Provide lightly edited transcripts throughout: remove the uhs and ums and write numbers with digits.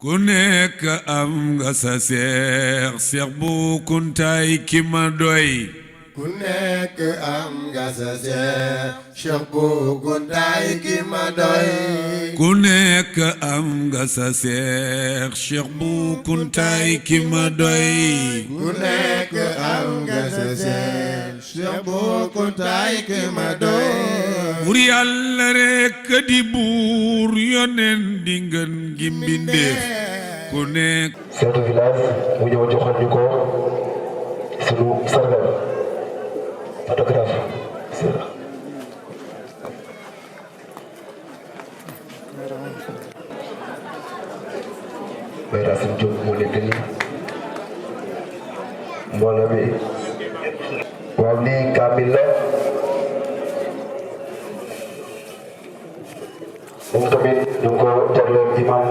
ku nekk am nga sa seex bu kuntaay ki ma doy ku nekk am nga sa seex bu kuntaay ki ma doy ku nekk am nga sa seex bu kuntaay ki ma doy ku nekk am nga sa seex bu kuntaay ki ma doy buur yàlla rekk di buur yoneen di ngeen gi mbindeef ku nekk chef de village mu ñëw joxoon ñu ko sunu sargal photographe Baye Racine Diop moo nekk nii mbooloo mi waaw lii kaamil la moom tamit ñu ngi ko jagleel imam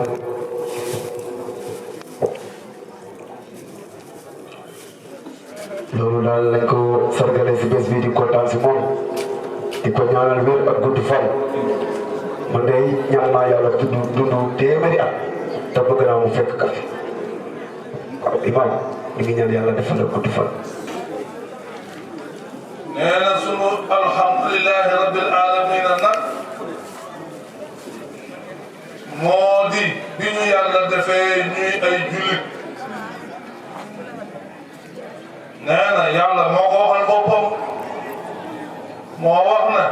loolu daal lañ ko sargale si bés bi di kontaan si moom di ko ñaanal wér ak gudd fan man de ñaan naa yàlla dund téeméeri at te bëgg naa mu fekk ka fi waaw imam ñu ngi ñaan yàlla defal la gudd fan. nee na sunu alhamdulilahi rabbil alamina nag moo di bi ñu yàlla defee ñuy ay jullit nee na yàlla moo ko waxal boppam moo wax na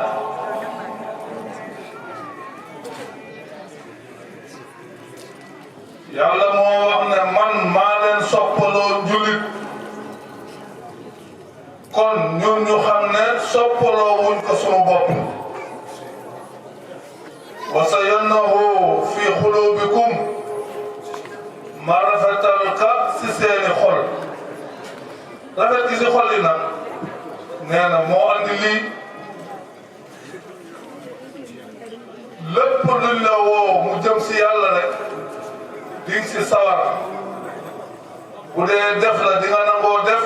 yàlla moo wax ne man maa leen soppaloo jullit kon ñun ñu xam ne soppaloo wuñ ko sunu bopp wa sayannahu fi xulubikum ma rafetal ka si seeni xol rafet gi si xol yi nag nee na moo andi lii lépp luñ la woo mu jëm si yàlla rek di nga si sawar bu dee def la di nga nangoo def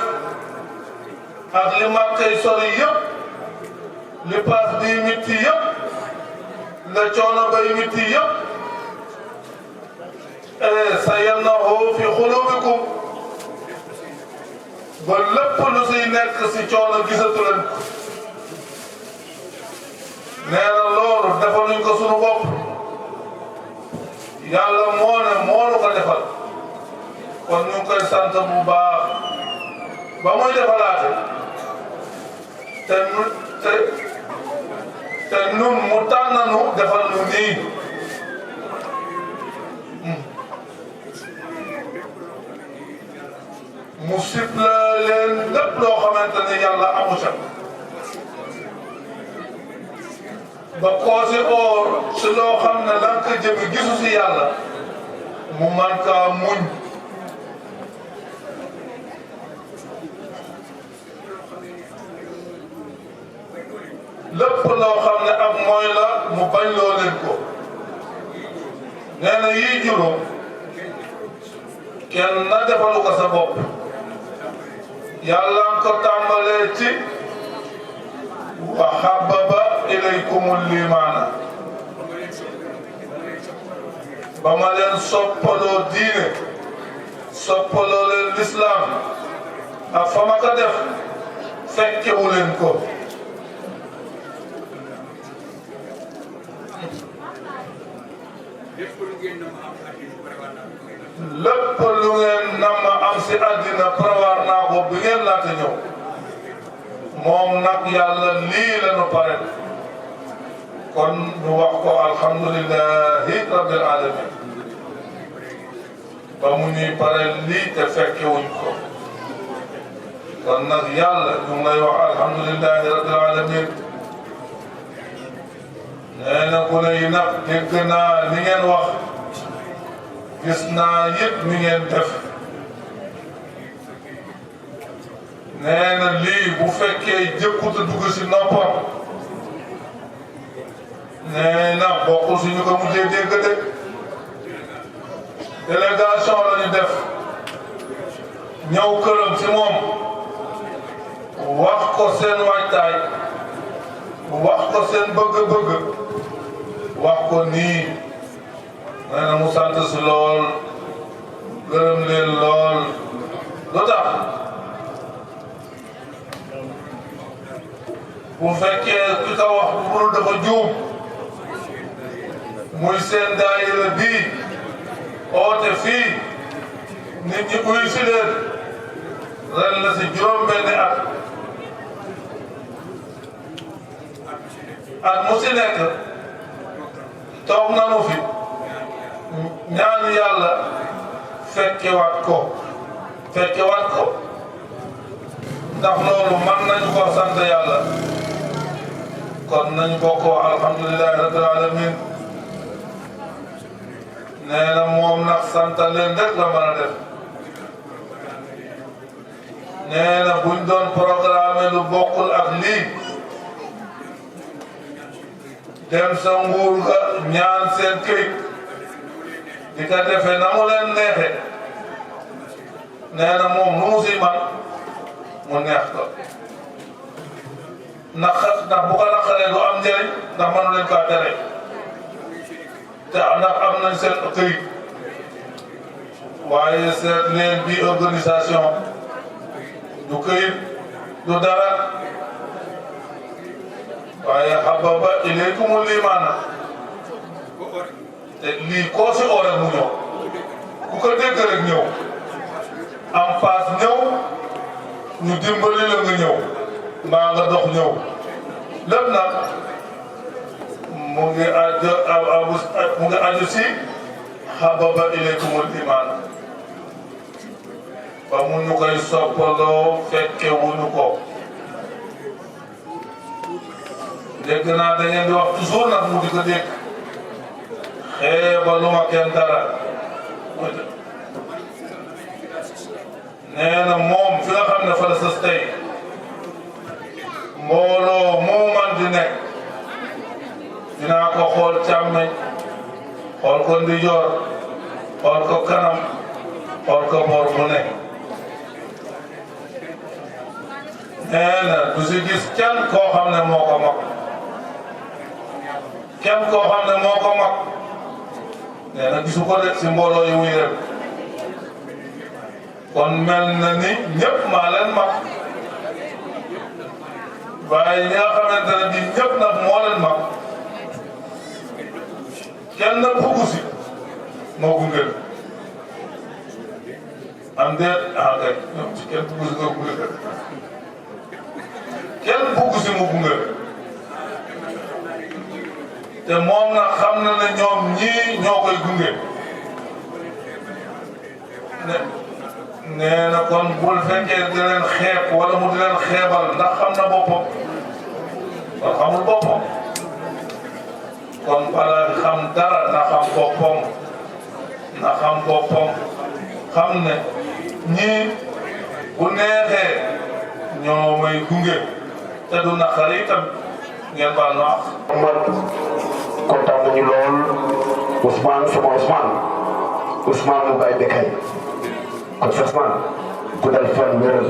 ak li màkkay sori yëpp li paas bi mitti yëpp la coono bay mitti yëpp sayannahu fi xulubikum ba lépp lu siy nekk si coono gisatu leen ko nee na loolu defaluñ ko sunu bopp yàlla moo ne moo nu ko defal kon ñu ngi koy sant bu baax ba muy defalaate te nun mu tànnanu defal nu nii mu sipla leen lépp loo xamante ne yàlla amu ca ba koosi oor si loo xam ne lan ko jëmi gisu si yàlla mu man kaa muñ lépp loo xam ne ak mooy la mu bañ loo leen ko nee na yii juróom kenn na defalu ko sa bopp yàlla nga ko tàmbalee ci wa habbaba ilaykumul limaana ba ma leen soppaloo diine soppaloo leen lislaam ak fa ma ko def fekkewu leen ko lépp lu ngeen nam am si àddina prévoir naa ko bi ngeen laata ñëw moom nag yàlla lii la ñu pare kon ñu wax ko alhamdulillahi rabbil alamin ba mu ñuy pare lii te fekke wuñ ko kon nag yàlla ñu ngi lay wax alhamdulillahi rabbil alamin nee na ku ne yi nag dégg naa li ngeen wax gis naa yëpp ni ngeen def nee na lii bu fekkee jëkkut a dugg si noppam nee na bokkul si ñu ko mujjee dégg de délégation la ñu def ñëw këram si moom wax ko seen waajtaay wax ko seen bëgg-bëgg wax ko nii nee na mu sant si lool gërëm leen lool lu tax bu fekkee ki ko wax bu mënul dafa juum muy seen daayira bii oote fii nit ñi uy si leen ren la si juróom-benni at mu si nekk toog nanu fi ñaan yàlla fekkewaat ko ndax loolu man nañu ko sant yàlla kon nañu bokkoo alhamdulillahi rabbil alamin nee na moom nag sant leen rek la mën a def nee na buñ doon programme lu bokkul ak lii dem sa nguur ga ñaan seen këyit di ko defee na mu leen neexe nee na moom lu mu si man mu neex ko ndax bu ko naqaree du am njëriñ ndax mënu leen kaa tere te ndax am nañ seen këyit waaye seet leen bi organisation du këyit du dara waaye hababa ilaykumul imaana te lii koo si oore mu ñëw ku ko dégg rek ñëw am paas ñëw ñu dimbali la nga ñëw mbaa nga dox ñëw lépp nag mu ngi aju si hababa ilaykumul imaana ba mu ñu koy soppaloo fekke wuñu ko dégg naa da ngeen di wax toujours nag mu di ko dégg xeebaluma kenn dara nee na moom fi nga xam ne fa la sës tey mbooloo moo man di nekk dinaa ko xool càmmeñ xool ko ndijoor xool ko kanam xool ko boor bu nekk nee na du si gis kenn koo xam ne moo ko mag kenn koo xam ne moo ko mag nee na gisu ko de si mbooloo yi wuy rek kon mel na ni ñëpp maa leen mag waaye ñi nga xamante ne bii ñëpp nag moo leen mag kenn nag bugg si moo gunge am déet ah kay kenn bugg si nga gunge kenn bugg si mu gunge te moom nag xam na ne ñoom ñii ñoo koy gunge nee na kon bul fekkee di leen xeeb wala mu di leen xeebal ndax xam na boppam kon xamul boppam kon balaa xam dara na xam boppam xam ne ñii bu neexee ñoo may gunge te du naqari itam ngeen baal na wax. man kontaan nañu lool Ousmane sama Ousmane mu bàyyi Bécaye kon Ousmane ku dal fan wéral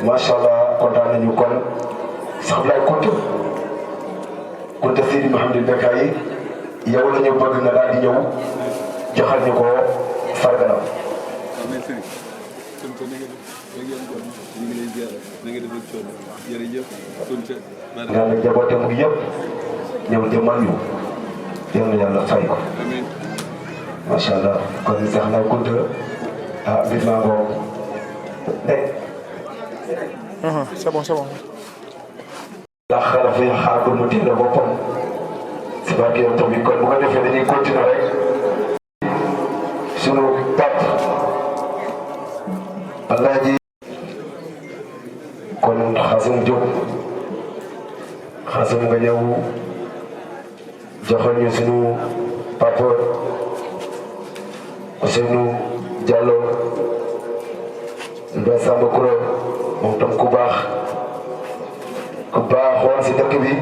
macha allah kontaan nañu kon sax Ablaye Kounta Seydi Mouhamadou Bécaye yow la ñu bëgg nga daal di ñëw joxal ñu ko sargalam. nga ne njabootam gi yëpp ñëw jëmmal ñu yal na yàlla fay ko macha allah kon sax Ablaye Kounta ah biir maa boobu c'est bon. ndax xaaral fi xaar ko mu dindi boppam si barke yow tamit kon bu ko defee dañuy continuer rek sunu pap Alaaji kon Xaasum Diop Xaasum nga ñëw joxal ñu sunu papa Ousseynou Diallo Mbaye Samba Koura moom tam ku baaxoon si dëkk bi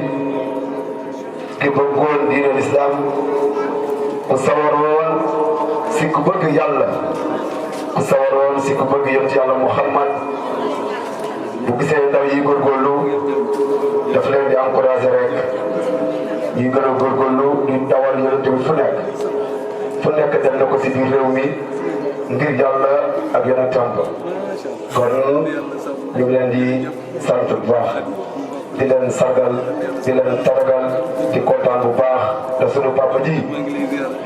ki bëggoon diine lislaam ku sawaroon si ku bëgg yàlla ku sawaroon si ku bëgg yonent yàlla Muhammad bu gisee ndaw yi góorgóorlu daf leen di encouragé rek ñuy gën a góorgóorlu di dawal yonent bi fu nekk dem na ko si biir réew mi ngir yàlla ak yonentam ba kon ñu ngi leen di sant bu baax di leen sargal di leen taragal di kontaan bu baax te sunu papa ji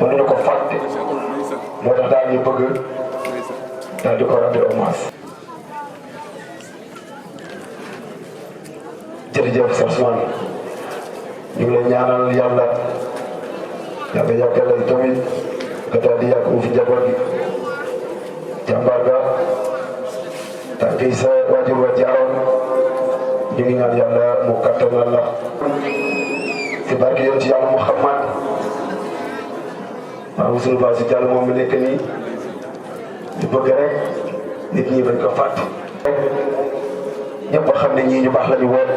mënuñu ko fàtte moo tax daal ñu bëgg daal di ko rendre hommage. jërëjëf Cheikh Ousmane ñu ngi lay ñaanal yàlla yàggal lay tamit nga daal di yàgg fi njaboot gi jàmbaar ga tànk yi sa waajur wa jaaroon ñu ngi ñaan yàlla mu kattanal la si barke yoon ci yàlla Muhammad waaw suñu baa si jàll moom mi nekk nii di bëgg rek nit ñi bañ ko fàtt ñëpp xam ne ñii ñu baax la ñu woon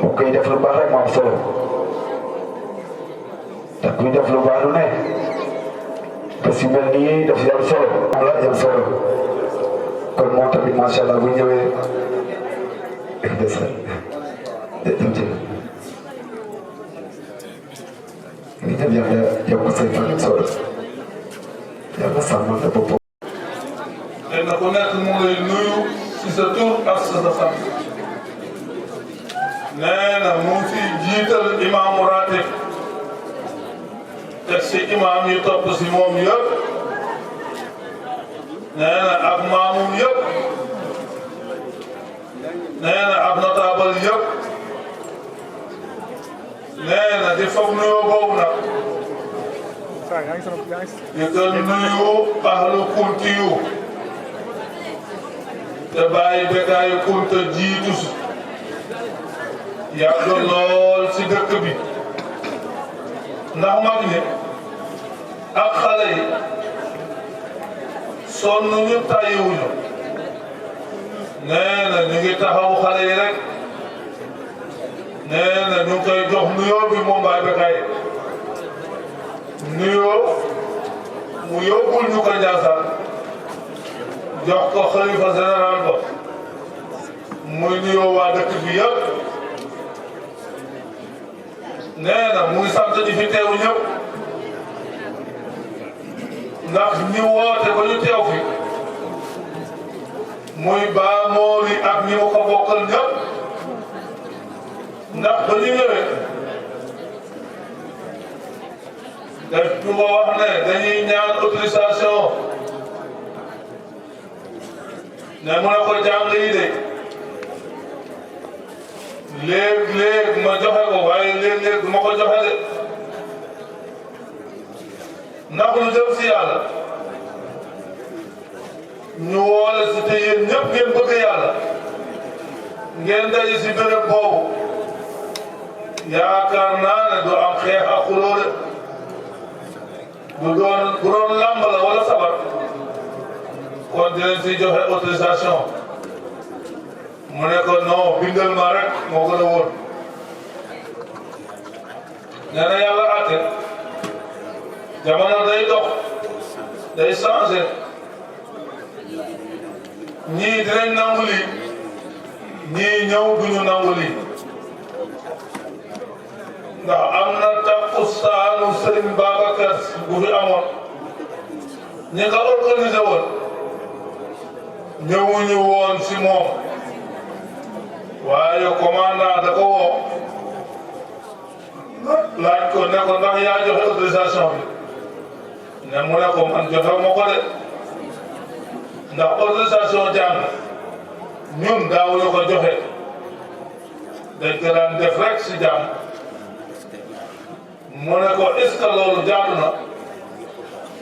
bu koy def lu baax rek moo am solo te kuy def lu baax lu ne te si mel nii daf si am solo am la am solo kon moom tamit macha allah bu ñëwee des na dem ci li dem yàlla yokk say fan ak solo yàlla sàmmal la boppam. kenn ku nekk mu ngi lay nuyu ci sa tur ak sa sant nee na mu ngi fi jiital imaamu ratib teg si imaam yi topp si moom yëpp nee na ak maamum yëpp nee na ak notable yëpp nee na di foog nuyoo boobu nag di ko nuyu ahlu kunti yu te bàyyi Bécaye Kounta jiitu si yàgg lool si dëkk bi ndax mag ñi ak xale yi sonn ñu tàyyiwuñu nee na ñu ngi taxaw xale yi rek nee na ñu ngi koy jox nuyoo bi moom Baye Bécaye nuyoo mu yóbbul ñu ko Ndiassane jox ko xalifa général ba muy nuyoo waa dëkk bi yëpp nee na muy sant ñi fi teew ñëpp ndax ñi woote ba ñu teew fi muy Ba Mori ak ñi ma ko bokkal ñëpp ndax ba ñu ñëwee daf ñu ko wax ne dañuy ñaan autorisation ne mu ne ko jàng yi de léeg-léeg ma joxe ko waaye léeg-léeg du ma ko joxe de ndax lu jëm si yàlla ñu woole si te yéen ñëpp ngeen bëgg yàlla ngeen daje si béréb boobu yaakaar naa ne du am xeex ak xuloo de bu doon làmb la wala sabar kon dinañ si joxe autorisation mu ne ko non bindal ma rek moo gën a wóor nee na yàlla àtte jamono day dox day changé ñii dinañ nangu lii ñii ñëw duñu nangu lii ndax am na takkusaanu Serigne Babacar bu fi amoon ñi nga organisé woon ñëwuñu woon si moom waaye commandant da ko woo laaj ko ne ko ndax yaa joxe autorisation bi ne mu ne ko man joxe ma ko de ndax autorisation jàng ñun daawuñu ko joxe dañ ko daan def rek si jàng mu ne ko est-ce que loolu jaadu na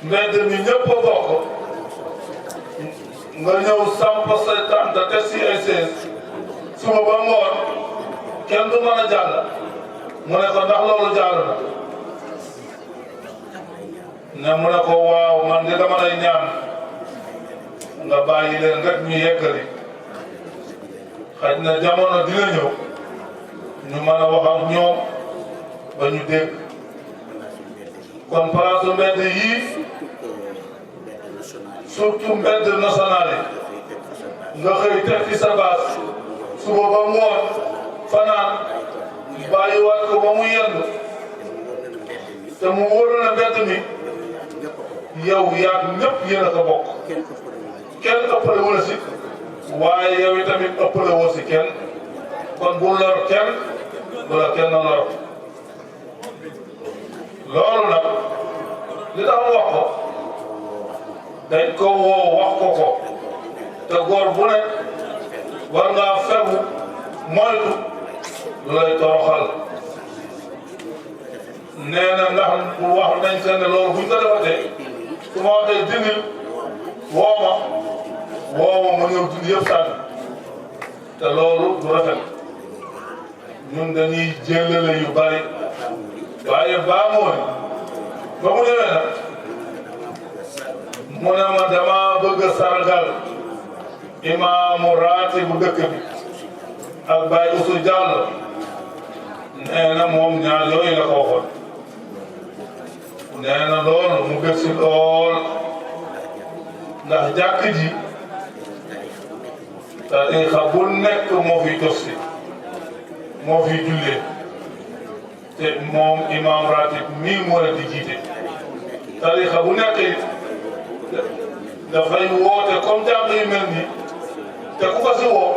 mbedd mi ñëpp a bokk nga ñëw samp sa tànta te si ay seen suba ba ngoon kenn du mën a jàll mu ne ko ndax loolu jaadu na ne mu ne ko waaw man de dama lay ñaan nga bàyyi leen rek ñu yeggali xaj na jamono dina ñëw ñu mën a wax ak ñoom ba ñu dégg kon place mbedd yii surtout mbedd national yi nga xëy teg ci sa base suba ba ngoon fanaan bàyyiwaat ko ba mu yendu te mu wóor na mbedd mi yow yaa ñëpp yéen a ko bokk kenn ëppale wala si waaye yow tamit ëppale woo si kenn kon bu lor kenn bu la kenn lor loolu nag li tax mu wax ko dañ ko woo wax ko te góor bu ne war ngaa fegu moytu lu lay toroxal nee na ndax bu wax nañ seen ne loolu buñ ko defatee su ma waxee dindil wooma ma ñëw dindi yëpp sànni te loolu du rafet ñun dañuy jëlale yu bari waaye baa mooy ba mu demee nag mu ne ma dama bëgg a sargal imaamu raati bu dëkk bi ak Baye Oussou Diallo nee na moom ñaar yooyu la ko waxoon nee na loolu mu gëj si lool ndax jàkk ji tariixa bu nekk moo fi jos si moo fi jullee te moom imam ratib mii moo la di jiite tariixa bu nekk it dafay woote comme jàkk yu mel nii te ku ko si woo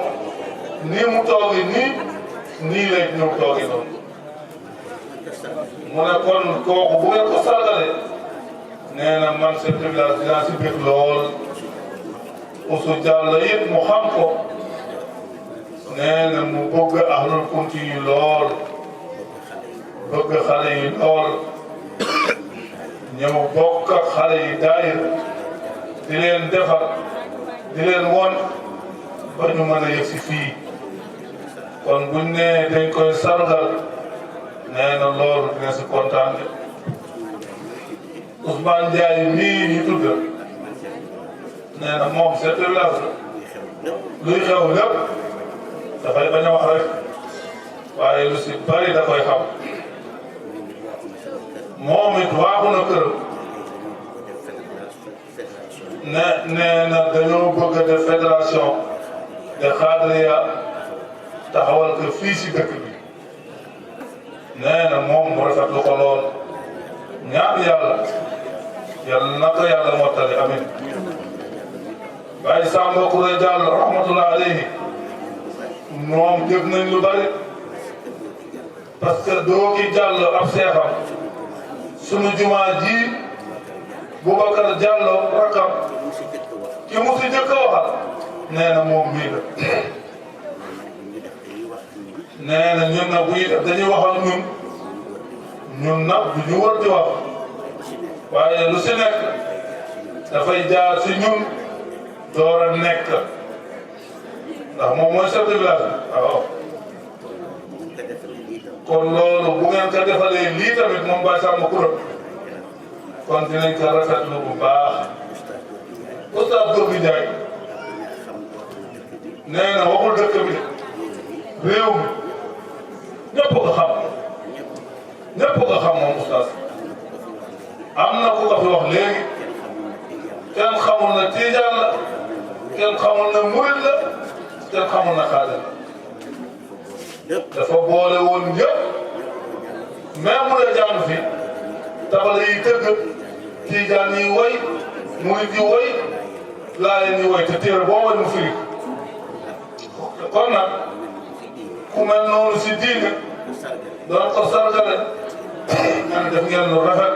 nii mu toogi nii lay ñëw toogi noonu mu ne kon kooku bu ngeen ko sargalee nee na man chef de village dinaa si bëgg lool Oussou Diallo it mu xam ko nee na mu bëgg ahlul kunti yi lool bëgg xale yi lool ñëw bokk ak xale yi daayir di leen defar di leen won ba ñu mën a yegg si fii kon buñ nee dañ koy sargal nee na loolu dina si kontaan de Ousmane Ndiaye mii ñu tudd nee na moom chef de village luy xew lépp dafay bañ a wax rek waaye lu si bari da koy xam moom it waaxu na kër nee na dañoo bëgg a def fédération de xaadriya taxawal ko fii si dëkk bi nee na moom mu rafetlu ko lool ñaan yàlla na ko yàlla mottali amin Baye Samba Kouré Diallo rahmatullah alayhi moom jëf nañ lu bari parce que Dooki Diallo ab seexam sunu jumaa ji Boubacar Diallo rakam ki mu si jëkk a waxal nee na moom mii la nee na ñun nag buy dañuy waxal ñun nag du ñu war di wax waaye lu si nekk dafay jaar si ñun door a nekk ndax moom mooy chef de village waaw kon loolu bu ngeen ko defalee lii tamit moom Baye Samba Kouré kon dinañ ko rafetlu bu baax Oustaz Gorgui Ndiaye nee na waxul dëkk bi de réew mi ñëpp ko xam moom Oustaz am na ku ko fi wax léegi kenn xamul na Tijaan la kenn xamul na Murid la kenn xamul na Xaadir la dafa boole woon ñëpp même mu la jàng fi tabala yi tëgg Tijaan yi woy Murid yi woy Laayeen yi woy te téere boo woy mu firi kon nag ku mel noonu si diine doon ko sargale man def ngeen lu rafet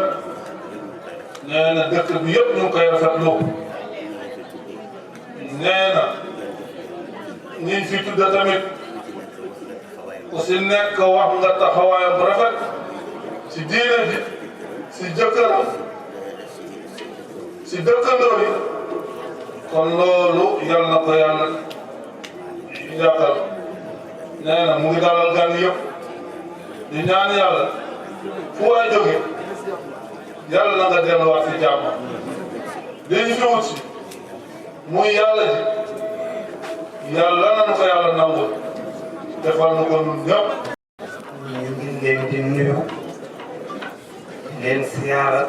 nee na dëkk bi yëpp ñu ngi koy rafetlu nee na ñi fi tudd tamit ku si nekk wax nga taxawaayam bu rafet si diine ji si jëkkëram si dëkkandoo yi kon loolu yal na ko yàlla yàqal nee na mu ngi dalal gan yëpp di ñaan yàlla fu waay jóge yàlla na nga delluwaat si jàmm li ñu fi wut si muy yàlla ji yàlla na ko yàlla nangul defal na ko ñun ñëpp. ñu ngi leen di nuyu di leen siyaara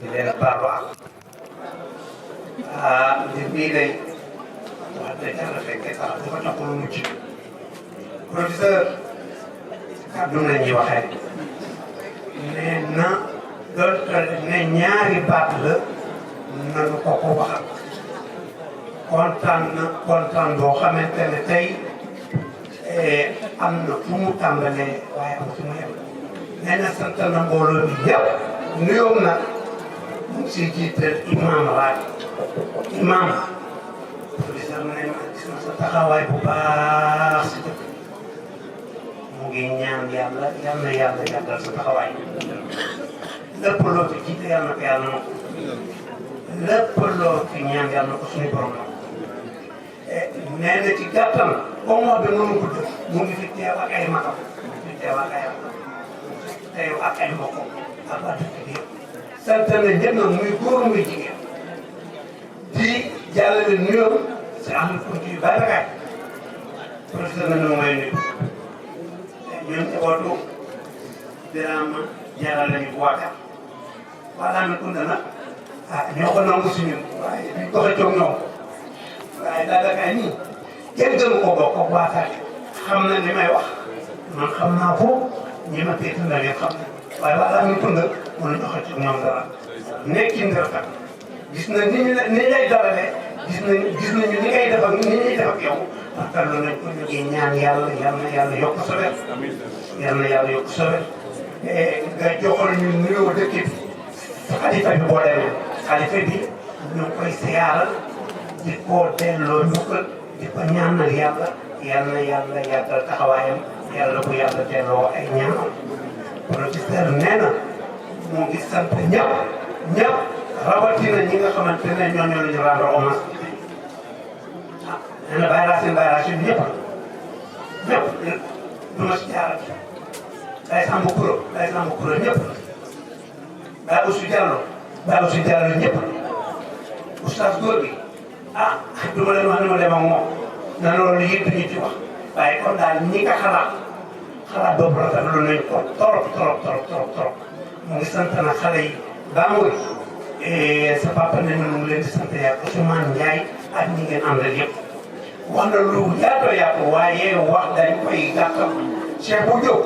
di leen baax mbir bii day wax dëgg yàlla fekkee sax dafa tax lu mucc professeur kàddu la ñuy waxee nee na loolu ne ñaari baat la nanu ko waxal kontaan boo xamante ne tey am na fu mu tàmbalee waaye am fu mu yem nee na sant na mbooloo bi yëpp nuyoom nag mu ngi siy jiital imam raaj imam président ne ma gis na sa taxawaay bu baax si dëkk mu ngi ñaan yàlla yal na yàlla yàggal sa taxawaay lépp loo fi jiite yàlla na ko yàlla na ko lépp loo fi ñaan yàlla na ko suñu borom la nee na ci gàttal comme wax bi noonu gudd mu ngi fi teew ak ay magam fi teew ak ay teew ak ay mbokkam ak waa dëkk bi yëpp sant na ñëpp nag muy góor muy jigéen di jàllale nuyoo si Ahmed Kounti yu bari bakaay professeur na nu may nuyu ñun njabootu Birama jàllale ñu bu Wakar waa Ahmed Kounti nag ñoo ko nangu si ñun waaye duñ ko xëccoog ñoom waaye daanaka nii kenn gënu ko bokk ak Wakar xam na li may wax man xam naa ko ñi ma tey tunda yëpp xam na waaye waa Ahmed Kounti mënuñu xëccoog ñoom dara nekkin rafet gis na ni lay dalalee gis nañu ni ngay def ak ni ñuy def ak yow rafetlu nañ ko ñu ngi ñaan yàlla yal na yàlla yokk sa wér yal na yàlla yokk sa wér nga joxal ñu nuyoo dëkk bi xalifa bi boo demee xalifa bi ñu koy siyaaral di ko delloo njukkal di ko ñaanal yàlla yal na yàlla yàggal taxawaayam yàlla bu yàlla delloo ay ñaanal professeur nee na mu ngi sant ñëpp rawatina ñi nga xamante ne ñoo la ñu rendre hommage nee na Baye Racine ñëpp du ma si jaaral Baye Samba Kouro ñëpp Baye Oussou Diallo ñëpp oustaz góor gi du ma leen wax ni ma dem ak moom na loolu yëpp ñu ci wax waaye kon daal ñi nga xalaat boobu rafetlu nañ ko trop mu ngi sant na xale yi Bambour sa papa ne mu ngi leen di sant yàlla Ousmane Ndiaye ak ñi ngeen àndal yëpp wax na lu yaatoo waaye wax dañ koy gàttal Cheikh bu Diop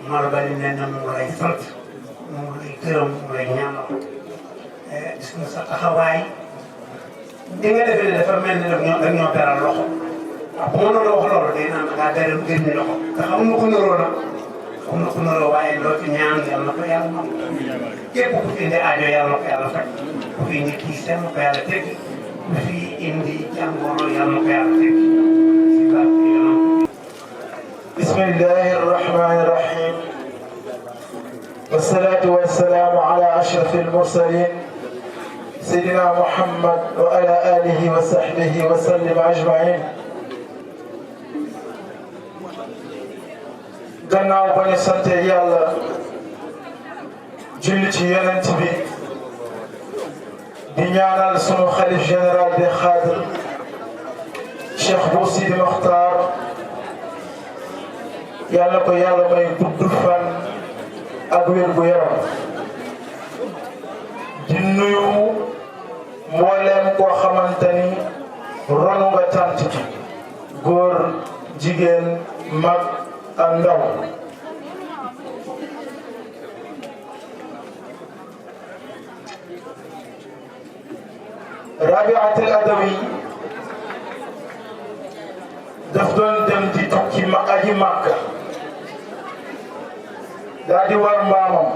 Mor Bali nee na mu ngi lay sant mu ngi lay gërëm mu ngi lay ñaanal gis nga sa taxawaay ni nga defee ne dafa mel ni dañoo beral loxo waaw bu ma doon wax loolu day naan da ngaa beral génn loxo te xam nga ko niroo nag xam nga ko niroo waaye loo ci ñaan yàlla na ko yàlla moom képp ku fi indi aajo yàlla na ko yàlla faj ku fi indi kii seen na ko yàlla teggi ku fi indi jàngoro yàlla na ko yàlla teggi si barke yoonam. bismillahi rahmani rahim wassalatu wassalamu ala ashrafil mursalin سيدنا محمد وعلى آله وصحبه وسلم أجمعين. gannaaw ba ñu sant yàlla julli ci yonent bi di ñaanal sunu xalif général des Khadres Cheikh Bou Sidi Mokhtar yàlla ko yàlla may gudd fan ak wér gu yaram di nuyu mbooleem koo xamante ni ronu nga tant ji góor jigéen mag ak ndaw Rabiatul Adawi daf doon dem di tukki aji Makka daa di war mbaamam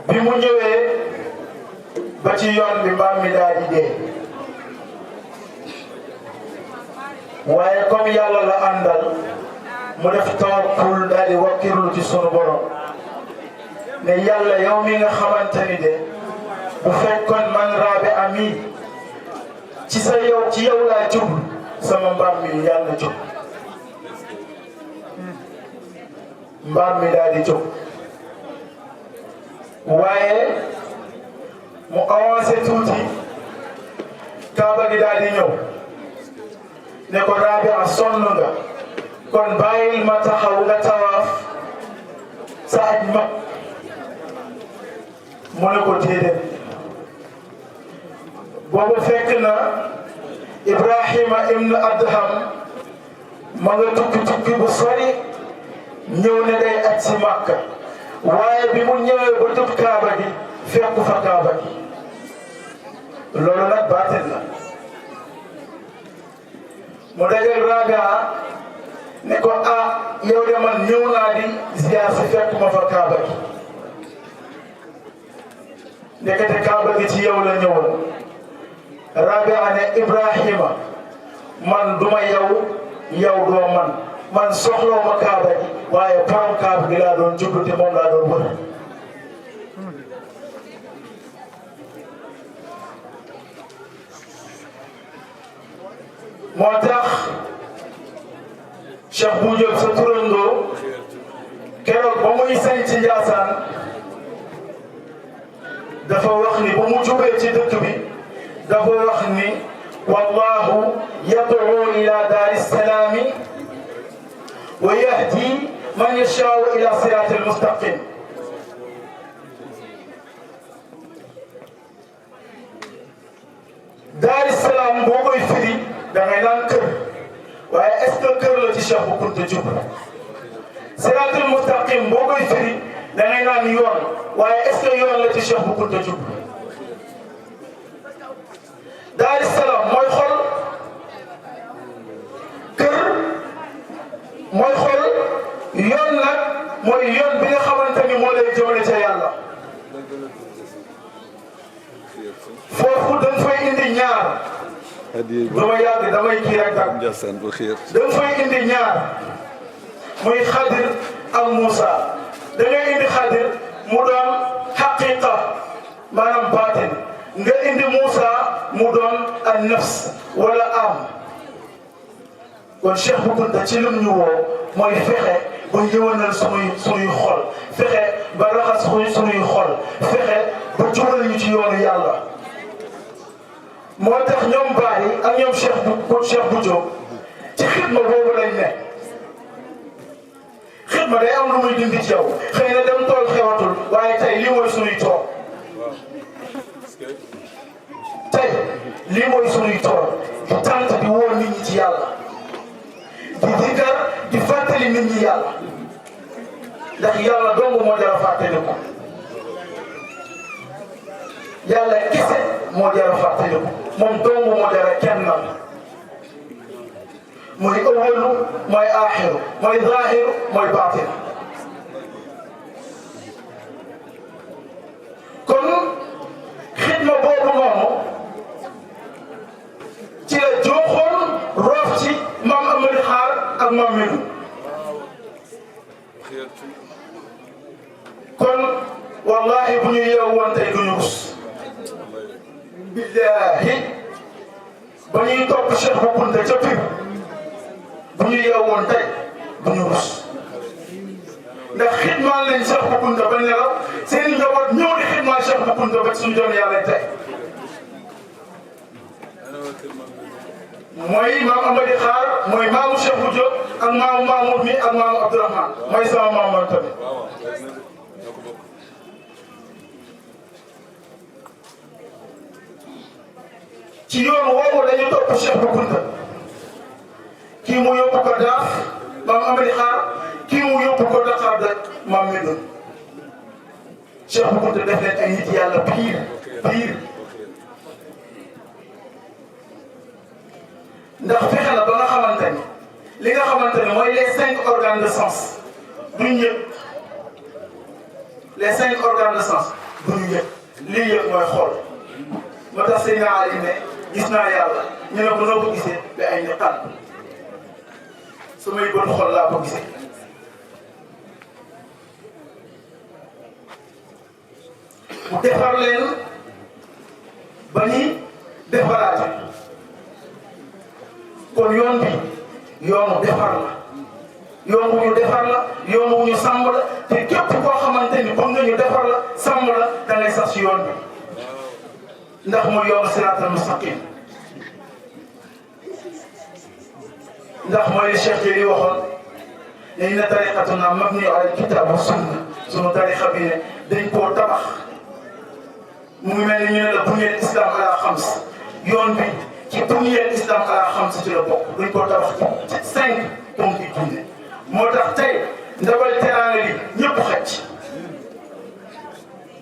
bi mu ñëwee ba ci yoon bi mbaam mi daa di dee waaye comme yàlla la àndal mu def tawakkul daal di wakkirlu ci sunu borom ne yàlla yow mi nga xamante ni de bu fekkoon man raabe ami ci yow laa jublu sama mbaam mi yàlla jóg mbaam mi daal di jóg waaye mu avancé tuuti kaaba gi daal di ñëw ne ko Rabia sonn nga kon bàyyil ma taxaw nga tawaaf sa aj mag mu ne ko déedéet boobu fekk na Ibrahima ibn Adham ma nga tukki bu sori ñëw ne day aj si Makka waaye bi mu ñëwee ba jub kaaba gi fekku fa kaaba gi loolu nag baatin la mu dajal Rabia ne ko ah yow de man ñëw naa di ziar si fekk ma fa kaaba gi ndekete kaaba gi ci yow la ñëwoon Rabia ne Ibrahima man duma yow yow doo man soxloo ma kaaba gi waaye borom kaaba gi laa doon jublu te moom laa doon wër moo tax Cheikh Bou Diop sa turandoo keroog ba muy sañ ci Njaasaan dafa wax ni ba mu jubee ci dëkk bi dafa wax ni wallahu yad'u ila daari salaami wa yahdi man yashaa'u ila siraatil mustaqim daari salaam boo koy firi da ngay naan kër waaye est-ce que kër la ci Cheikh Bou Kounta jub siraatul mustaqim boo koy firi da ngay naan yoon waaye est-ce que yoon la ci Cheikh Bou Kounta jub daari salaam mooy xol kër mooy xol yoon nag mooy yoon bi nga xamante ni moo lay jëmale ca yàlla foofu dañ fay indi ñaar dama yàgg damay kii rek dañ fay indi ñaar muy Xadir ak Moussa da ngay indi Xadir mu doon xaqiqa maanaam baatin nga indi Moussa mu doon an nafs wala am kon Cheikh Bou Kounta ci lim ñu woo mooy fexe ba yëwanal sunuy xol fexe ba raxas sunuy xol fexe ba jubal ñu ci yoonu yàlla moo tax ñoom Baye ak ñoom Cheikh Bou Diop ci xidma boobu lañ ne xidma day am lu muy dindi ci yow xëy na dem tool xewatul waaye tey lii mooy sunuy tool tey lii mooy sunuy tool di tant di woo nit ñi ci yàlla di dikkar di fàttali nit ñi yàlla ndax yàlla dong moo jar a fàttali ko yàlla kese moo jar a fàttali ko moom dong moo jar a kennal mooy awalu mooy aaxiru mooy zaahiru mooy baatin kon xidma boobu noonu ci la joxoon roof ci maam Amady Xaar ak maam Medu kon wallahi bu ñu yeewoon tey duñu rus billahi ba ñuy topp Cheikh Bou Kounta ca Pire bu ñu yeewoon tey duñu rus ndax xidmaal nañ Cheikh Bou Kounta ba nelaw seen njaboot ñëw di xidmaal Cheikh Bou Kounta ba suñu doon yàlla tey mooy maam Amady Xaar mooy maamu Cheikh Bou Diop ak maamu Mamoud mi ak maamu Abdourahmane mooy sama maam man tamit ci yoon woowu dañu topp Cheikh Bou Kounta kii mu yóbbu ko Daaf maam Amady Xaar kii mu yóbbu ko Dakar daj maam Medoune Cheikh Bou Kounta def leen ay nit yàlla pire ndax fexe na ba nga xamante ni li nga xamante ni mooy les 5 organes de sens duñ yëg les 5 organes de sens duñ yëg lii yëg mooy xool moo tax Seydina Ali ne gis naa yàlla ñu ne ko noo ko gisee ba ay ni xal samay bët xol laa ko gisee mu defar leen ba ñuy defaraate kon yoon bi yoonu defar la yoon wu ñu defar la yoon wu ñu sàmm la te képp koo xamante ni bëgg nga ñu defar la sàmm la da ngay sax si yoon bi ndax mooy yoonu siraatal mustaqim ndax mooy li Cheikh Jéeri waxoon ne inna tariqatuna mabni ala alkitab wa sunna sunu tariqa bi ne dañ koo tabax mu ngi mel ni ñu ne la bunyal islam ala xams yoon bi ci bunyal islam ala xams ci la bokk dañ koo tabax ci 5 ponk yi diine moo tax tey ndabal teraanga li ñëpp xëcc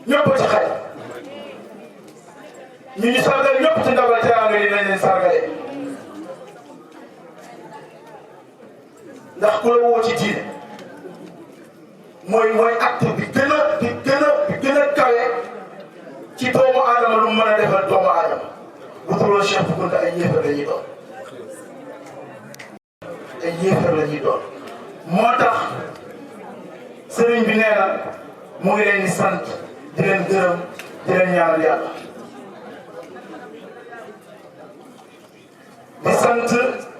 ñëpp ci xaj ñu sargal ñëpp ci ndabal teraanga yi lañ leen sargalee ndax ku la woo ci diine mooy acte bi gën a kawe ci doomu aadama lu mu mën a defal doomu aadama bu dul Cheikh Bou Kounta ay yéefar la ñuy doon ay yéefar la ñuy doon moo tax sëriñ bi nee na mu ngi leen di sant di leen gërëm di leen ñaanal yàlla di sant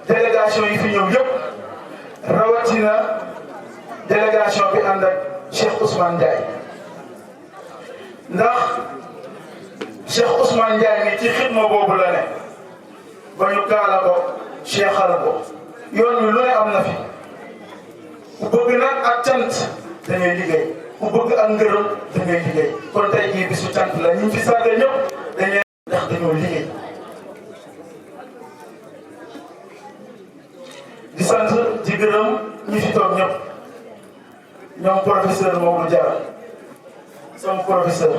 délégation yi fi ñëw yëpp rawatina délégation bi ànd ak Cheikh Ousmane Ndiaye ndax Cheikh Ousmane Ndiaye mi ci xidma boobu la ne ba ñu kaala ko cheikhal ko yoon wi lu ne am na fi ku bëgg nag ak cant da ngay liggéey ku bëgg ak ngërëm da ngay liggéey kon tey jii bisu cant la ñu fi sargal ñëpp dañuy ndax dañoo liggéey di sant di gërëm ñi fi toog ñëpp ñoom professeur Maodo Diarra sama professeur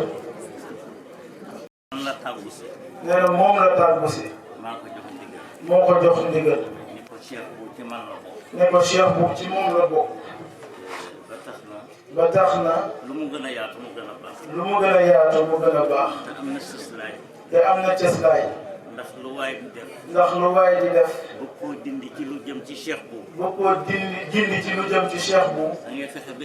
nee na moom la tàggu si moo ko jox ndigal ne ko Cheikh Bou ci moom la bokk ba tax na lu mu gën a yaatu mu gën a baax lu mu gën a yaatu mu gën a baax te am na cëslaay te am na cëslaay ndax lu waay di def ndax lu waay di def bu ko dindi ci lu jëm ci Cheikh Bou bu ko dindi ci lu jëm ci Cheikh Bou da ngay fexe ba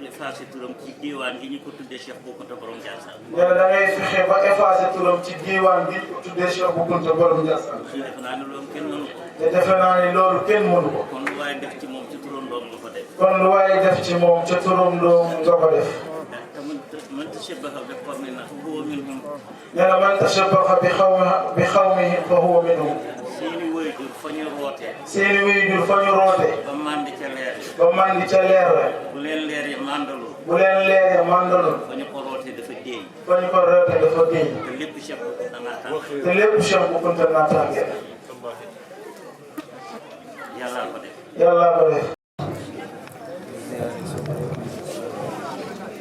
effacé turam ci diwaan gi ñu ko tuddee Cheikh Bou Kounta borom Ndiassane nee na da ngay fexe ba effacé turam ci diwaan gi ko tuddee Cheikh Bou Kounta borom Ndiassane defe naa ne loolu kenn mënu ko te defe naa ne loolu kenn mënu ko kon lu waay def ci moom ci turam doom nga ko def kon lu waay def ci moom ca turam doom nga ko def te man tashabbaha bi qawmin fa huwa minhum nee na man tashabbaha bi xawmihi fa huwa minhum seeni waajur fa ñu rootee seeni waajur fa ñu roote ba mandi ca leer ba mandi ca leer la bu leen leer yi mandalul bu leen leeree mandalul fa ñu ko rootee dafa déey fa ñu ko roote dafa géej te lépp Cheikh Bou Kounta naataan te lépp Cheikh Bou Kounta naataange yàllaa ko def yàlla ko def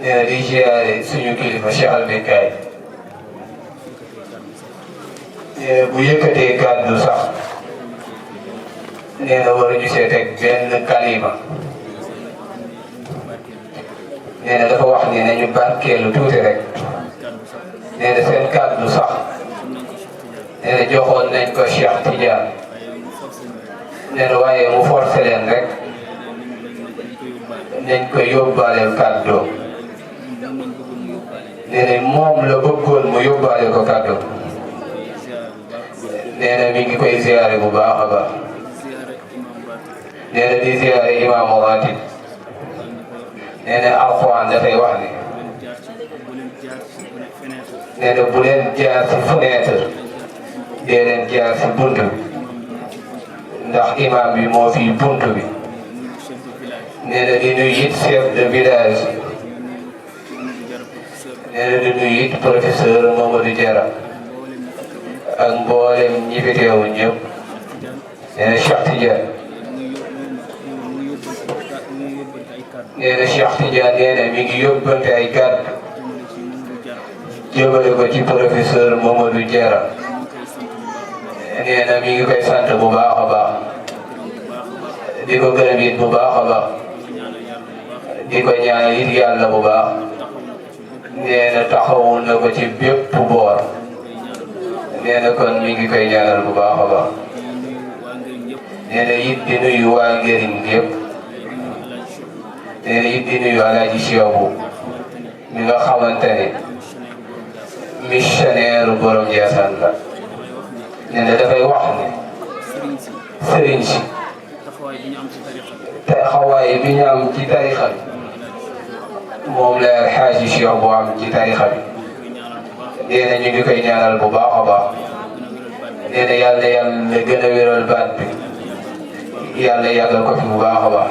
nee na di ziare suñu kilifa Cheikh Albekaay bu yëkkatee kàddu sax nee na waruñu see teg benn kalima nee na dafa wax ni nañu barkeelu tuuti rek nee na seen kàddu sax nee na joxoon nañ ko Cheikh Tidiane nee na waaye mu forcé leen rek nañ ko yóbbaaleel kàddu nee na moom la bëggoon mu yóbbaale ko kàddu nee na mi ngi koy ziare bu baax a baax nee na di ziare imaamu ratib nee na alxuraan dafay wax ni nee na bu leen jaar ci fenêtre dee leen jaar ci bunt bi ndax imaam bi moo fi bunt bi nee na di nuyu it chef de village nee na di nuyu it professeur Mamadou Diarra ak mboolem ñi fi teewu ñëpp nee na Cheikh Tidiane nee na Cheikh Tidiane nee na mi ngi yóbbante ay kàddu jëmale ko ci professeur Mamadou Diarra nee na mi ngi koy sant bu baax a baax di ko gërëm it bu baax a baax di ko ñaanal it yàlla bu baax nee na taxawul na ko ci bépp boor nee na kon mi ngi koy ñaanal bu baax a baax nee na it di nuyu waa Ngëriñ yëpp nee na it di nuyu Alaaji Cheikh Bou mi nga xamante ne missionnaire borom Ndiassane la nee na dafay wax ne sëriñ si taxawaay bi ñu am ci tarixa bi moom la Alxaaji Cheikh Bou am ci tarixa bi nee na ñu ngi koy ñaanal bu baax a baax nee na yàlla gën a wéral baat bi yàlla yàggal ko fi bu baax a baax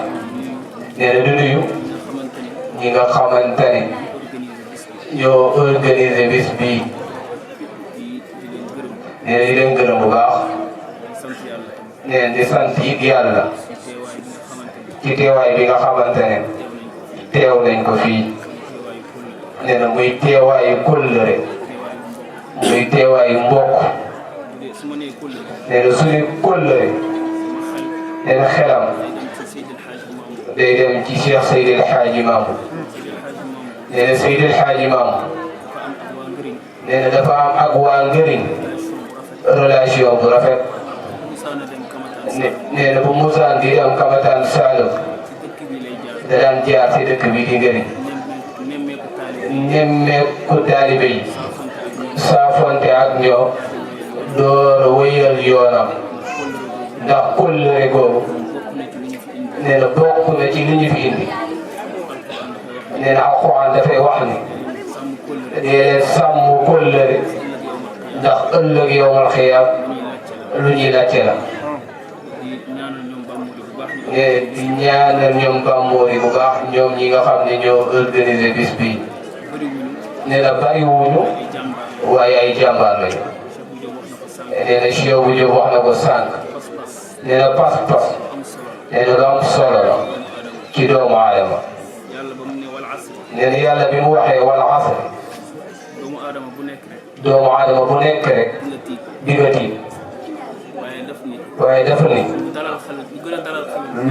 nee na du nuyu ñi nga xamante ne ñoo organiser bis bii nee na di leen gërëm bu baax nee na di sant it yàlla ci teewaay bi nga xamante ne teew nañ ko fii nee na muy teewaayu kóllëre muy teewaayu mbokk nee na suñu kóllëre nee na xelam day dem ci Cheikh Seydi El Hadji Mamour nee na Seydi El Hadji Mamour nee na dafa am ak waa Ngëriñ relation bu rafet nee na bu musaan di dem Kamataan Saalum da daan jaar ci dëkk bi di Ngëriñ nemmeeku taalibe yi saafonte ak ñoom door a wëyal yoonam ndax kóllëre googu nee na bokk na ci li ñu fi indi nee na Alxuraan dafay wax ni dee sàmm kóllëre ndax ëllëg yowmal xiyaam lu ñuy laajte la nee di ñaanal ñoom Bamboori bu baax ñoom ñi nga xam ne ñoo organisé bis bi nee na bariwuñu waaye ay jàmbaar lañu nee na Cheikh bu Jóob wax na ko sànq nee na pas-pas nee na lu am solo la ci doomu aadama nee na yàlla bi mu waxee wal asr doomu aadama bu nekk rek di nga tiit waaye dafa ni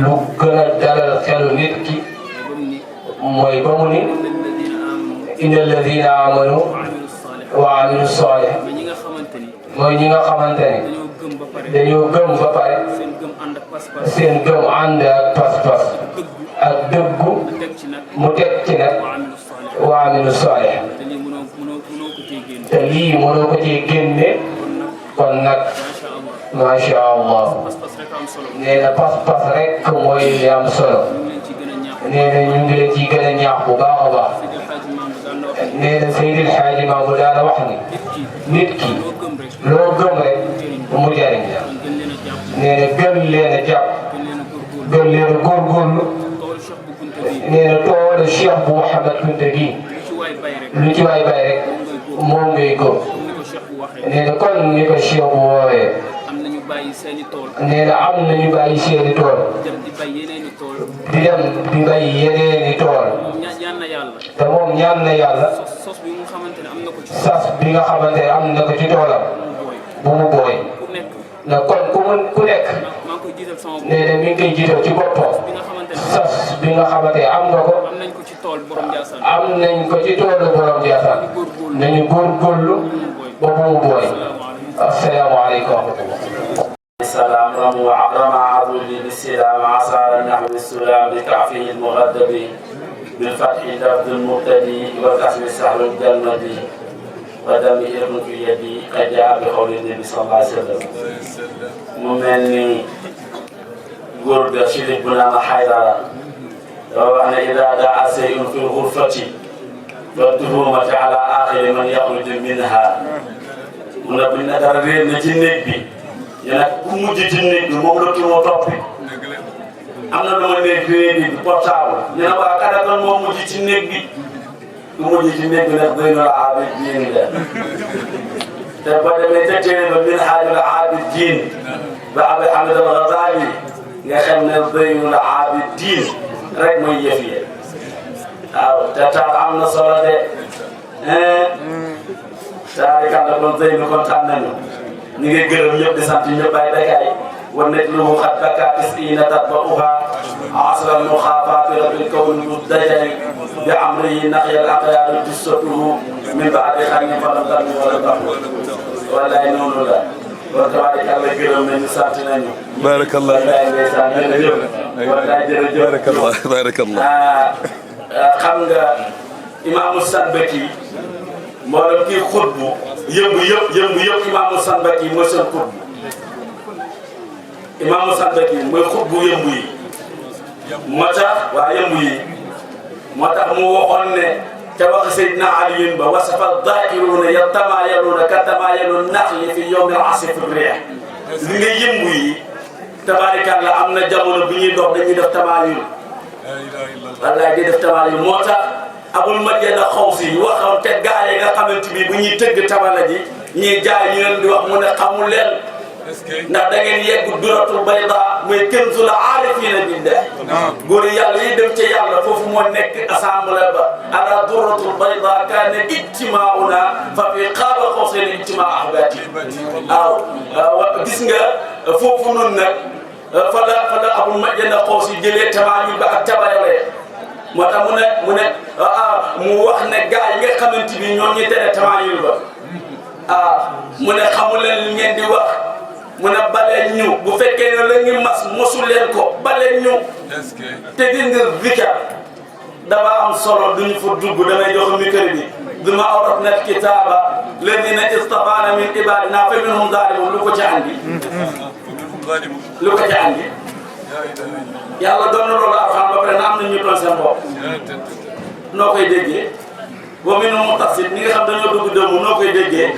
lu gën a dalal xelu nit ki mooy ba mu ni inna alladina amanu wa amilu salih mooy ñi nga xamante ni dañoo gëm ba pare seen gëm ànd ak pas-pas ak dëggu mu teg ci nag wa amilu salih te lii mënoo ko cee génne kon nag macha allah nee na pas-pas rek mooy li am solo nee na ñu ngi leen ciy gën a ñaax bu baax a baax nee na Seydil Hadji Mamour daana wax ni nit ki loo gëm rek mu jariñ la nee na gën leen a jàpp gën leen a góorgóorlu nee na toolu Cheikh bu Mouhamed Kounta gi lu ci waay bay rek moom ngay góob nee na kon ni ko Cheikh bu woowee nee na am nañu bàyyi seeni tool di dem di bay yeneeni tool te moom ñaan na yàlla sas bi nga xamante ne am na ko ci toolam bu mu booy na kon ku nekk nee na mi ngi koy jiital ci boppam sas bi nga xamante ne am nga ko am nañ ko ci toolu borom Ndiassane nañu góorgóorlu ba bu mu booy. asalaamaaleykum wa rahmatullah. السلام رمى عضلي بالسلام عصار النحو السلام بكعفه المغدب بالفتح لفظ المبتدي والكسر سهل الجلمدي ودم ابن في يدي قد جاء بقول النبي صلى الله عليه وسلم ممني قرب شريك بنا محيرا وأن إذا دعا شيء في الغرفة فالتهمة على آخر من يخرج منها من ابن درين نجنك بي ñu nag ku mujj ci néeg bi moom la kii moo toppi am na lu ma néeg bi portable ñu ne waa kadakan moom mujj ci néeg bi ku mujj ci néeg bi nag doy na la aabid diin la te ba demee ca téere ba min haajul aabid diin ba Abi Hamid al-Ghazali nga xam ne doy na la aabid diin rek mooy yëf yi waaw te taal am na solo de taarikan la kon doy na kontaan nañu ñu ngi gërëm ñëpp di sant ñëpp ay béykat yi war nañ lu mu xat béykat yi na tat ba uha asral mu xaafaati rabbil kawni bu dajali bi amri yi naqyal aqyaadu di sotuhu min baadi xar ñi fanam tam ñu wala tax wallaay noonu la kon tabaarikàlla gërëm nañu sant nañu. barakallah wallaay ndeysaan jërëjëf wallaay jërëjëf barakallah xam nga imaamu Sanbaki mboolem kii xutbu yëngu-yëpp imaamu Sanbaki mooy seen xutbu imaamu Sanbaki mooy xutbu yëngu yi moo tax waa yëngu yi moo tax mu waxoon ne ca wax Seydina Aliyin ba wasafa daakiruuna yatamayyaluuna katamayalu naxli fi yawmi asif riix li nga yëngu yi tabaarikàlla am na jamono bi ñuy dox dañuy def tamayul wallaay di def tamayul moo tax abul Madyana Xawsi waxoon te gaa yi nga xamante bi bu ñuy tëgg tabala ji ñuy jaay ñu leen di wax mu ne xamul leen ndax da ngeen yegg duratul bayda muy kanzul aarifina billah góor yàlla yi dem ca yàlla foofu moo nekk assemblée ba ala duratul bayda kaana ijtimauna fa fi qaaba qawsayni ijtimaa ahbati waaw gis nga foofu noonu nag fa la Abul Majid Qawsi jëlee tamaam ba ak tabayale moo tax mu wax ne gars yi nga xamante ni ñoom ñi tere tamaam ba mu ne xamu leen li ngeen di wax mu ne baleen ñu bu fekkee ne la ngi mas mosu leen ko baleen ñu te gis nga zikar dafa am solo duñu fa dugg damay jox micro bi duma awratna alkitaba ladina istafaana min ibadina fa minhum zalimun lu ko ci andi lu ko ci andi yàlla doon na loolu alxam ba pare na am na ñu doon seen bopp noo koy déggee wa minhum muqtasid ñi nga xam dañoo dugg dëmm noo koy déggee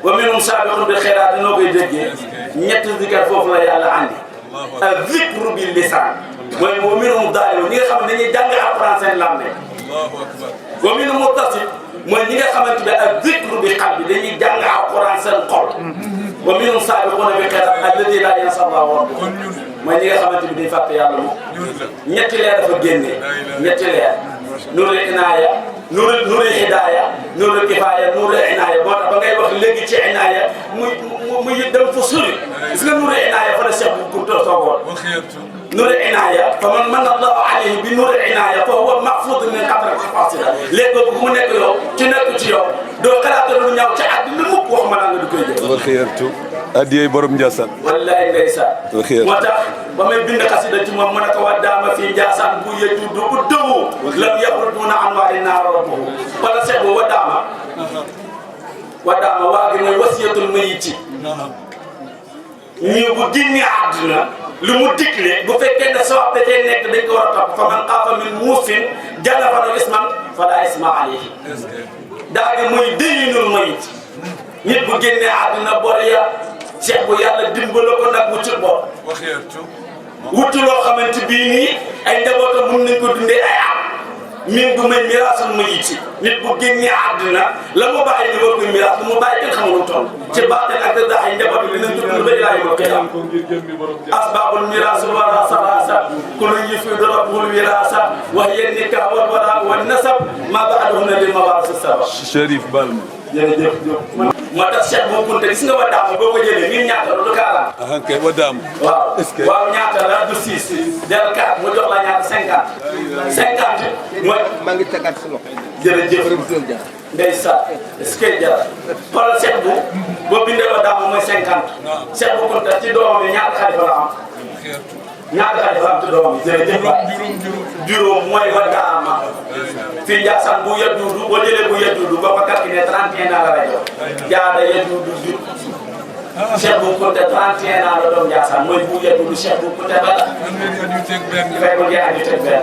wa minhum saabiqun bil xayraat noo koy déggee ñett zikar foofu la yàlla andi ak zikru bil lisaan mooy wa minhum zalimun ñi nga xam ne dañuy jàng alxuraan seen làmme wa minhum muqtasid mooy ñi nga xamante ne ak zikru bi qalbi dañuy jàng alxuraan seen xol wa minhum saabiquuna bil xayraat alladii laa yansaa Allaahu rabbuhum mooy ñi nga xamante ni dañuy fàtte yàlla moom ñetti leer dafa génnee ñetti leer nuurul inaaya nuurul hidaaya nuurul kifaaya nuurul inaaya boo tax ba ngay wax léegi ci inaaya muy dem fa sori gis nga nuurul inaaya fa la Cheikh bu Kunta toogoon nuurul inaaya fa man manna Allaahu alayhi bi nuurul inaaya fa huwa mahfuudun min hadratil faasila léegi boobu bu mu nekk yow ci nekk ci yow doo xalaat lu ñaaw ci àddina mukk waxuma la nga di koy jël. wa xiyartu adiyay borom Ndiassane. wallaay ndeysaan. wa xiyartu moo tax ba may bind xasida ci moom mu ne ko wa daama fii Ndiassane bu yejudu bu dëwu. lam yaxrujuna an waari naar rabbuhu wala seet wa daama. wa daama waa gi mooy wasiyatul mayiti. ñii bu génnee àdduna lu mu digle bu fekkee ne soo da cee nekk dañ ko war a topp fa man xaafa min muusin jalafanul isman fala isma alayhi daa gi muy déyinul mayit nit bu génnee àdduna bor ya Cheikh bu yàlla dimbala ko nag wutul bor wutu loo xamante bii nii ay njabootam mun nañ ko dundee ay am min du may miraasul mayit nit bu génnee àdduna la mu bàyyi ñu war koy miraas lu mu bàyyi kenn xamul toll ci baatin ak daa ay njaboot bi dinañ tudd ba ilaa yawmil qiyaama asbaabul miraas wala salaasa kullu yufiidu rabbul wiraasa wa hiya nikah wal wara wan nasab ma ba'dahunna lil mawaarisi sabab Chérif Balma jërëjëf moo tax Cheikh Bou Kounta gis nga wa daama boo ko jëlee ñun ñaata la du 40 kay wa daama waaw est-ce que waaw ñaata la du 6 del 4 mu jox la ñaata 50 50 mooy maa ngi tegaat si loxo jërëjëf ndeysaan est-ce que jar xoolal Cheikh Bou boo bindee wa daama mooy 50 Cheikh Bou Kounta ci doomam yi ñaata xalifa la am ñaata xalifa la am ci doomam yi jërëjëf juróom mooy wa daama fii Ndiassane bu yedduudu boo jëlee bu yedduudu boo ko calculé 31 ans la lay jox jaada yedduudu jur Cheikh Bou Kounta 31 ans la doom Ndiassane mooy bu yedduudu Cheikh Bou Kounta ba la fekk ngeen aju teg benn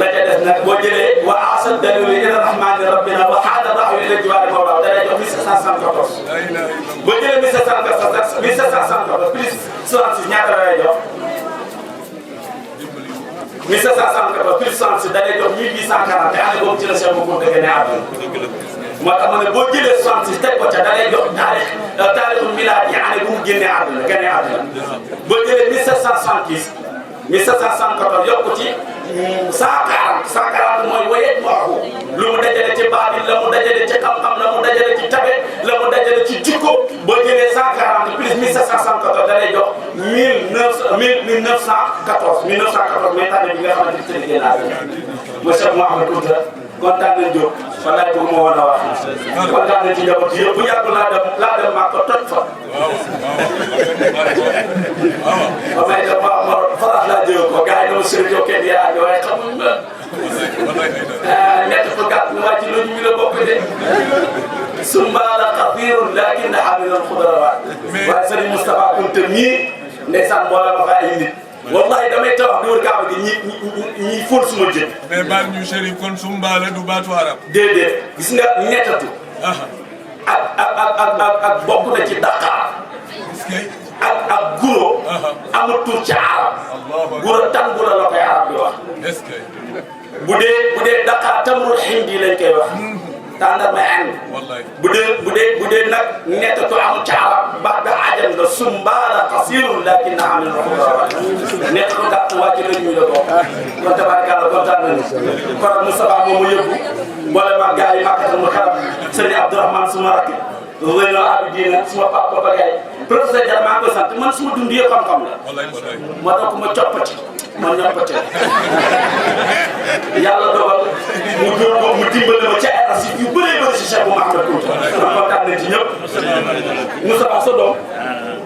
la ca des nag boo jëlee wa asad dalilu ila rahmani rabbina wa xaada raxu ila jiwaari mawlaa da lay jox 1774 boo jëlee 1774 plus 66 ñaata la lay jox 1774 plus 66 da lay jox 1840 te année boobu ci la Cheikh Bou Kounta génne àdduna moo tax ma ne boo jëlee 66 teg ko ca da lay jox taarixul milaad yi année bu mu génnee àdduna génne àdduna boo jëlee 1770 1774 yokku ci 140 140 mooy wayet mooxu lu mu dajale ci baatin la mu dajale ci xam-xam la mu dajale ci tabe la mu dajale ci jikko boo jëlee 140 plus 1774 da lay jox 1914 mooy tànn bi nga xamante ni seen génn àdduna monsieur Mouhamed Kounta kontaan nañ Diop walaay bëgg ma woon a wax kontaan nañ ci njaboot yëpp bu yàgg laa dem maa ko toj fa ba may dem ma farax laa jël ko gars yi dama sëriñ yow kenn yaa waaye xamuñ ma ñett fa gàtt waa ci loolu ñu la bokk de sumbaala xafirun lakin xamilal xudrawaat waaye sëriñ Moustapha Kounta mii ndeysaan boole ma fa ay nit wallahi damay tawax di wër Kaaba gi ñi fóol suma jën. mais baal ñu Chérif kon sumbaale du baatu arab. déedéet gis nga nettatu. ak bokk na ci Dakar. ak guro. amul tur ci arab. guro tan guro la koy arab di wax. est-ce que. bu dee Dakar tamrul hindi lañ koy wax. tàndar ma ànd. bu dee nag nettatu amul ci arab ba da waxeen nga sumbaara qasirun lakin amil rahmatulah nekk ko gàtt wàcc na ñu la ko kon tabaarkalla kontaan nañu kon Moustapha moom mu yëbbu boole ma gars yi màkkatal mu xaram sëriñ Abdourahmane suma rakk wéy na abidina suma papa ba gay professeur Diar maa ngi koy sant man suma dund yëpp xam-xam la moo tax ma coppati ma ñoppate yàlla dogal mu dóor ko mu dimbale ma ci ay asif yu bëree bëri si Cheikh Mouhamed Kounta ma kontaan nañ ci ñëpp Moustapha sa doom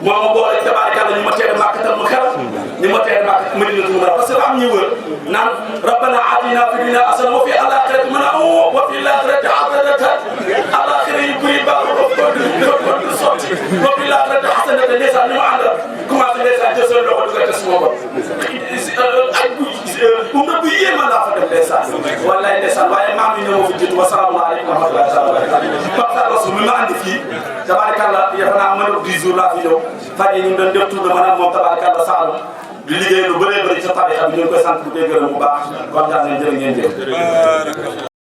moo ma boole tabaarkalla ñu ma teere màkkatal mu xeram ñu ma teere màkk Madinatu Munawwara parce que am ñu wër naan rabbana atina fi dunya hasana wa fi al-akhirati wa fi al-akhirati hasanatan al-akhira yu bëri baax ko sotti wa fi al-akhirati hasanatan ndeysaan ñu ma àndal commencé ndeysaan jël seen loxo dugal te suma bopp ay bu yéema laa fa def ndeysaan wallaay ndeysaan waaye maam yi ñoo ma fi jiitu wa salaamu aleykum wa rahmatullahi wa barakatuh Pape Rasul mi ma andi fii tabaarkalla yaakaar naa mën 10 jours laa fi ñëw fan yi ñu doon def tour de maanaam moom tabaarkalla Saalum di liggéey lu bëree bëri ci tarixa bi ñu ngi koy sant bu dee gërëm bu baax kontaan nañ jërë ngeen jëf